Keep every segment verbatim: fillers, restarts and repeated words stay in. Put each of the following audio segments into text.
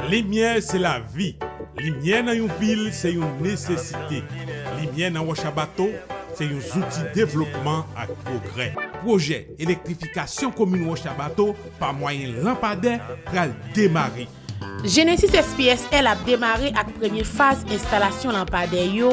Limyè se lavi. Limyè nan yon vil se yon nesesite. Limyè nan Wòch a Bato se yon zouti devlopman ak pwogrè. Pwojè elektrifikasyon komin Wòch a Bato pa mwayen lanpadè pral demare. Genesis S P S L ap demare ak premye faz enstalasyon lanpadè yo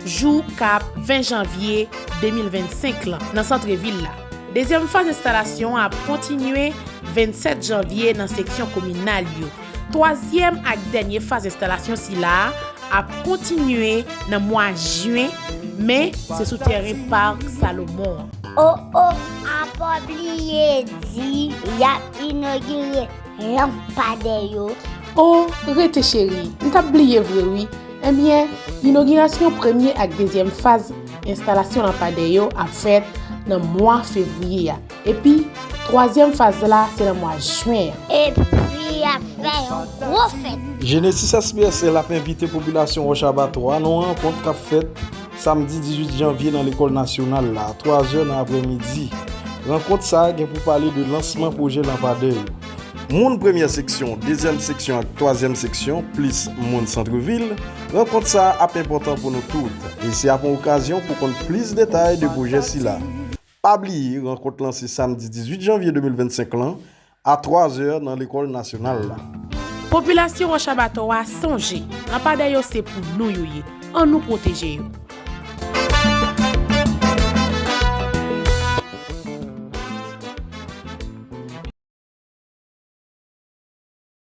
jou k ap ven janvye de mil vennsenk lan nan santrevil la. Dezyèm faz enstalasyon an ap kontinye vennsèt janvye nan seksyon kominal yo. Twazyèm ak dènye faz enstalasyon sila a ap kontinye nan mwa jen, men se sou tèren Park Salomon an. O o, a pa bliye di y ap inogire lanpadè yo. O, rete cheri, m t ap bliye vre wi. Ebyen, inogirasyon premye ak dezyèm faz enstalasyon lanpadè yo ap fèt nan mwa fevriye a. Epi, twazyèm faz la se nan mwa jen an. Epi, y ap fè yon gwo fèt. Genesis S P S L ap envite popilasyon Wòch a Bato a nan yon rankont k ap fèt samdi dizuit janvye nan lekòl nasyonal la, a twa zè nan aprèmidi. Rankont sa a gen pou pale de lansman pwojè lanpadè yo. Moun premyè seksyon, dezyèm seksyon ak twazyèm seksyon, plis moun santrevil, rankont sa a ap enpòtan pou nou tout, e se ap yon okazyon pou konn plis detay de pwojè sila. Pa bliye, rankont lanse samdi dizuit janvye de mil vennsenk lan, a twa zè nan lekòl nasyonal la. Popilasyon Wòch a Bato a, sonje, lanpadè yo se pou nou yo ye. Ann nou pwoteje yo.